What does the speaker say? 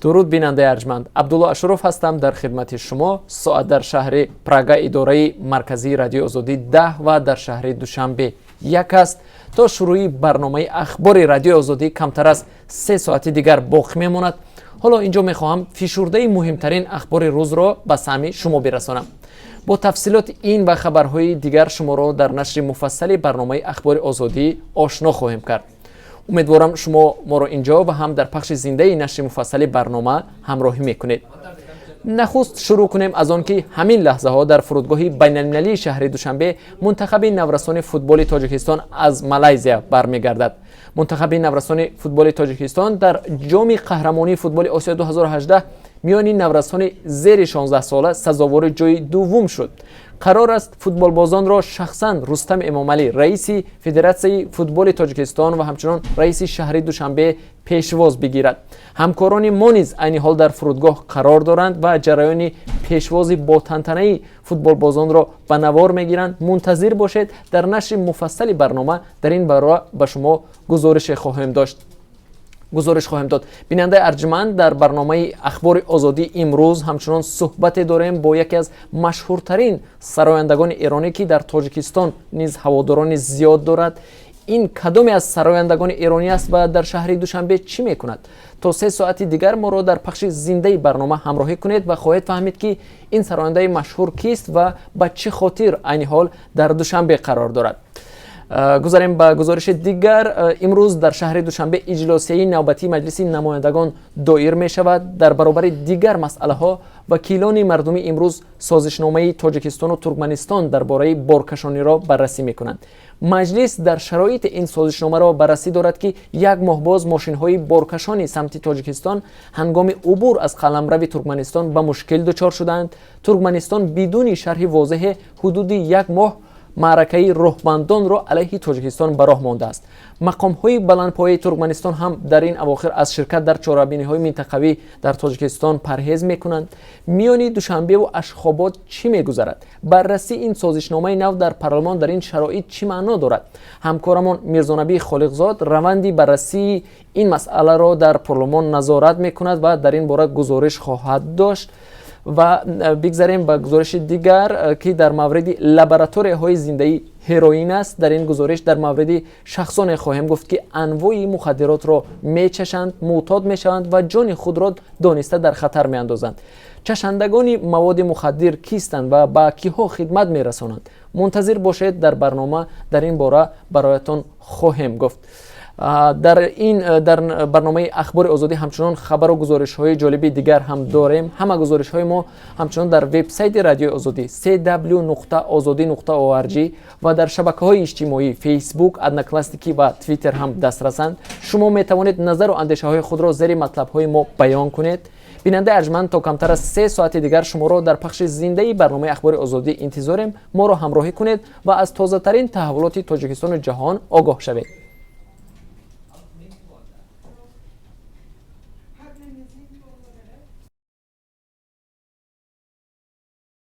Дуруд, бинандаи арҷманд! Абдулло Ашуров ҳастам дар хидмати шумо. Соат дар шаҳри Прага, идораи марказии Радиои Озодӣ, 10 ва дар шаҳри Душанбе 1 аст. То шурӯи барномаи Ахбори Радиои Озодӣ камтар аз 3 соати дигар боқӣ мемонад. Ҳоло инҷо мехоҳам фишурдаи муҳимтарин ахбори рӯзро ба самъи шумо бирасонам. Бо тафсилоти ин ва хабарҳои дигар шуморо дар нашри муфассали барномаи Ахбори Озодӣ ошно хоҳем кард. Умедворам, шумо моро инҷо ва ҳам дар пахши зиндаи нашри муфассали барнома ҳамроҳӣ мекунед. Нахуст шурӯъ кунем аз он ки ҳамин лаҳзаҳо дар фурудгоҳи байналмилалии шаҳри Душанбе мунтахаби наврасони футболи Тоҷикистон аз Малайзия бармегардад. Мунтахаби наврасони футболи Тоҷикистон дар Ҷоми қаҳрамонии футболи Осиё 2018 миёни наврасони зери 16 сола сазовори ҷои дуввум шуд. Қарор аст, футболбозонро шахсан Рустам Эмомалӣ, раиси Федератсияи футболи Тоҷикистон ва ҳамчунон раиси шаҳри Душанбе, пешвоз бигирад. Ҳамкорони мо низ айни ҳол дар фурудгоҳ қарор доранд ва ҷараёни пешвози ботантанаи футболбозонро ба навор мегиранд. Мунтазир бошед, дар нашри муфассали барнома дар ин бора ба шумо гузорише хоҳем дошт, гузориш хоҳем дод. Бинандаи арҷманд, дар барномаи Ахбори Озодӣ имрӯз ҳамчунон суҳбате дорем бо яке аз машҳуртарин сарояндагони эронӣ, ки дар Тоҷикистон низ ҳаводорони зиёд дорад. Ин кадоме аз сарояндагони эронӣ аст ва дар шаҳри Душанбе чӣ мекунад? То 3 соати дигар моро дар пахши зиндаи барнома ҳамроҳӣ кунед ва хоҳед фаҳмид, ки ин сарояндаи машҳур кист ва ба чӣ хотир айни ҳол дар Душанбе қарор дорад. Гузарем ба гузориши дигар. Имрӯз дар шаҳри Душанбе иҷлосияи навбатии Маҷлиси намояндагон доир мешавад. Дар баробари дигар масъалаҳо вакилони мардумӣ имрӯз созишномаи Тоҷикистону Туркманистон дар бораи боркашониро баррасӣ мекунанд. Маҷлис дар шароити ин созишномаро баррасӣ дорад, ки як моҳ боз мошинҳои боркашони самти Тоҷикистон ҳангоми убур аз қаламрави Туркманистон ба мушкил дучор шуданд. Туркманистон бидуни шарҳи возеҳе ҳудуди як моҳ маъракаи роҳбандонро алайҳи Тоҷикистон ба роҳ мондааст. Мақомҳои баландпояи Туркманистон ҳам дар ин авохир аз ширкат дар чорабиниҳои минтақавӣ дар Тоҷикистон парҳез мекунанд. Миёни Душанбеву Ашхобод чӣ мегузарад? Баррасии ин созишномаи нав дар парлумон дар ин шароит чӣ маъно дорад? Ҳамкорамон Мирзонабӣ Холиқзод раванди баррасии ин масъаларо дар парлумон назорат мекунад ва дар ин бора гузориш хоҳад дошт. Ва бигзарем ба гузориши дигар, ки дар мавриди лабораторияҳои зиндаи ҳероин аст. Дар ин гузориш дар мавриди шахсоне хоҳем гуфт, ки анвои мухаддиротро мечашанд, мӯътод мешаванд ва ҷони худро дониста дар хатар меандозанд. Чашандагони маводи мухаддир кистанд ва ба киҳо хидмат мерасонанд? Мунтазир бошед, дар барнома дар ин бора бароятон хоҳем гуфт. Дар ин дар барномаи Ахбори Озодӣ ҳамчунон хабару гузоришҳои ҷолиби дигар ҳам дорем. Ҳама гузоришҳои мо ҳамчунон дар вебсайти Радиои Озодӣ cw.ozodi.org ва дар шабакаҳои иҷтимоӣ Фейсбук, Одноклассники ва Твиттер ҳам дастрасанд. Шумо метавонед назару андешаҳои худро зери матлабҳои мо баён кунед. Бинандаи арҷманд, то камтар аз 3 соати дигар шуморо дар пахши зиндаи барномаи Ахбори Озодӣ интизорем. Моро ҳамроҳӣ кунед ва аз тозатарин таҳаввулоти Тоҷикистону ҷаҳон огоҳ шавед.